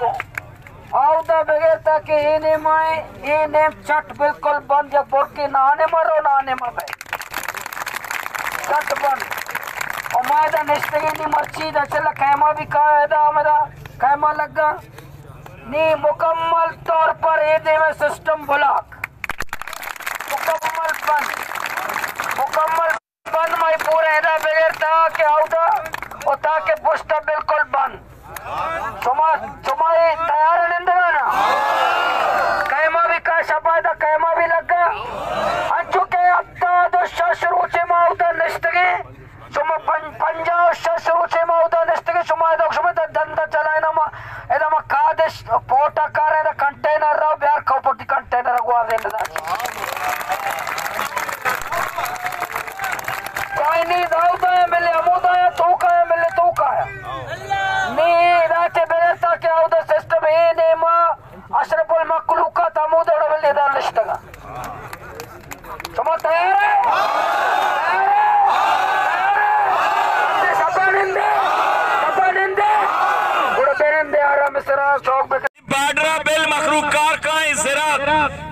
آودا بغیر تاکہ اے نیمائیں، اے نیم چٹ بالکل بند، یک برکے نانے مرو، نانے مبے۔ چٹ بند۔ و ما ادا نشتگیں نی مرچی دا چلا کیما بھی کا ادا ہمدا کیما لگا۔ نی مکمل طور پر اے دیما سسٹم بلاک۔ مکمل بند۔ مکمل بند مئے پورا ادا بغیر تاکہ آودا و تاکہ پشتا بالکل بند۔ شما، شما اے تیار نندگا نا؟ کیما بھی کا شپا دا کیما بھی لگا۔ انچو کہ ہفتاد و شش روچے ما آودا نشتگیں۔ شما پن-، پنجاہ و شش روچے ما ادا نشتگیں، شما ادا شما ادا دندا چلائینا ما، ادا ما کادش پورٹا کاریں، ادا کنٹینر را بیار، کپوٹی کنٹینر گوازین ادا۔ چائنیز آودا ہے ملے، ہمودا ہے توکا ہے ملے، توکا ہے۔ نی ادا چے بغیر تاکہ آودا سسٹم اے نیما اشرف المخلوقات ہمودا ملے ادا نشتگا۔ شما تیار ہے؟ تیار ہے؟ تیار ہے؟ شپا نندے؟ شپا نندے؟ گڑا بہ نندے آرام سرا شوق بکن۔ بارڈر ءَ بل مخلوق کار کائیں، زراعت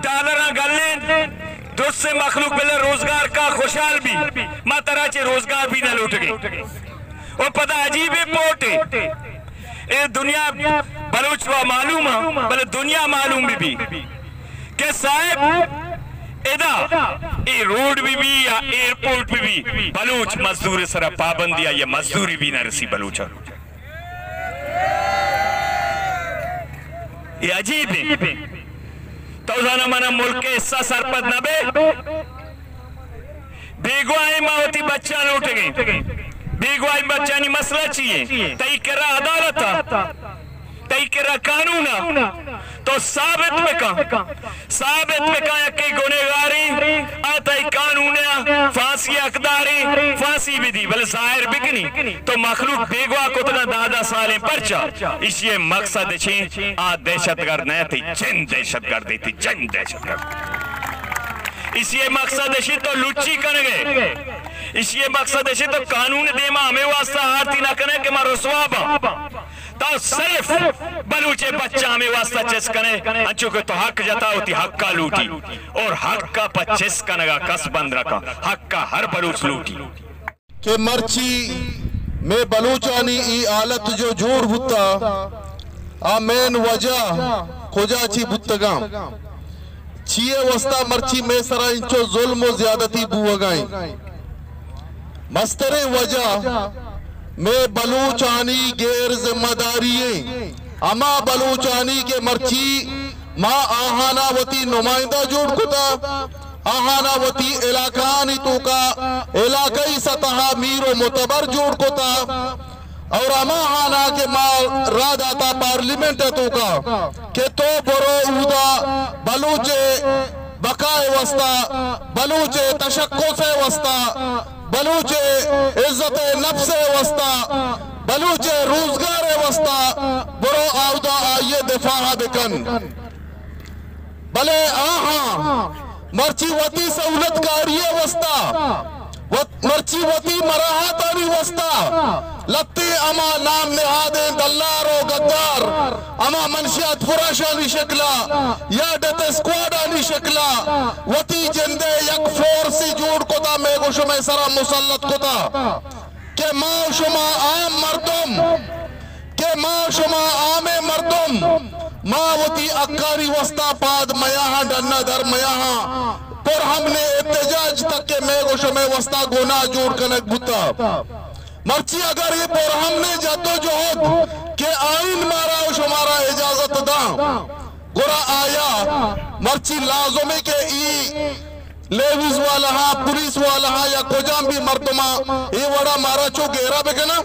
ڈالراں گلیں، درست مخلوق بل روزگار کا خوشحال بی۔ ما ترا چے روزگار بھی نہ لوٹگے۔ او پدا عجیب پورٹ ہے۔ اے دنیا بلوچ وا معلوم ہے، بلے دنیا معلوم بھی بی۔ کہ صاحب ادا اے روڈ بہ بی یا ایئرپورٹ بہ بی، بلوچ مزدور سرا پابندی آئی مزدوری بھی نہ رسی بلوچا۔ اے عجیب ہے۔ تو زانا منا ملک حصہ سرپد نہ بے۔ بیگواہیں ما وتی بچاں لوٹگیں۔ بیگواہیں بچانی مسئلہ چی ہے؟ تئی کرا عدالت ہے۔ تئی کرا قانون ءَ تو ثابت بکن، ثابت بکن یکے گنہگاریں، آ تئی قانون ءَ پھانسی حقداریں، پھانسی بدی، بلے ظاہر بکنی تو مخلوق بیگواہ کتگاں دہ دہ سالیں پرچا؟ ایشی ءِ مقصد چی؟ آ دہشت گرد نہ، تئی جند دہشت گرد، تئی جند دہشت گرد۔ ایشی ءِ مقصد چی؟ تو لچی کنگے۔ ایشی ءِ مقصد چی؟ تو قانون دیما ہمے واسطہ آرتی نہ کنے کہ ما رسوا باں۔ تو صرف بلوچ ءِ بچاں ہمے واسطہ چست کنے، انچو کہ تو حق جتا وتی حق ءَ لوٹی، اور حق ءَ پہ چست کنگ ءَ کس بند نہ کن، حق ءَ ہر بلوچ لوٹی۔ کہ مرچی مئے بلوچانی ای حالت جو جوڑ بوتا، آ مین وجہ کجا چی بوتگاں؟ چیئے واسطہ مرچی مئے سرا انچو ظلم و زیادتی بوگائیں؟ مستریں وجہ مئے بلوچانی غیر ذمہ داری ایں۔ ہما بلوچانی کہ مرچی ما آہانا وتی نمائندہ جوڑ کتا، آہانا وتی علاقہانی توکا علاقائی سطحا میر و معتبر جوڑ کتا، اور ہما آہانا کہ ما راہ داتا پارلیمنٹ توکا کہ تو برو اودا بلوچ بقا ءِ واسطہ، بلوچ ءِ تشخص ءِ واسطہ، بلوچ ءِ عزت نفس ءِ واسطہ، بلوچ ءِ روزگار ءِ واسطہ برو آودا آئی ءِ دفاع ءَ بکن۔ بلے آہاں مرچی وتی سہولت کاری ءِ واسطہ، وت-، مرچی وتی مراحتانی واسطہ لہتیں ہما نام نہادیں دلار و غدار، ہما منشیات فروشانی شکلا یا ڈیتھ اسکواڈانی شکلا وتی جندے یک فورسی جوڑ کتا، مئے گو شمئے سرا مسلط کتا کہ ما و شما عام مردم، کہ ما و شما عام مردم، ما وتی حقانی واسطہ پاد میاہاں، ڈنا در میاہاں، پر ہم نے احتجاج تک کہ مئے گو شمئے واسطہ گناہ جوڑ کنگ بوتا۔ مرچی اگر اے برہمنیں جدوجہد کہ آئین مارا و شمارا اجازت داں، گڑا آیا مرچی لازم ہے کہ ای لیویز والا ہاں، پولیس والا ہاں یا کجام بھی مردماں اے وڑا مارا چو گھیرا بکناں۔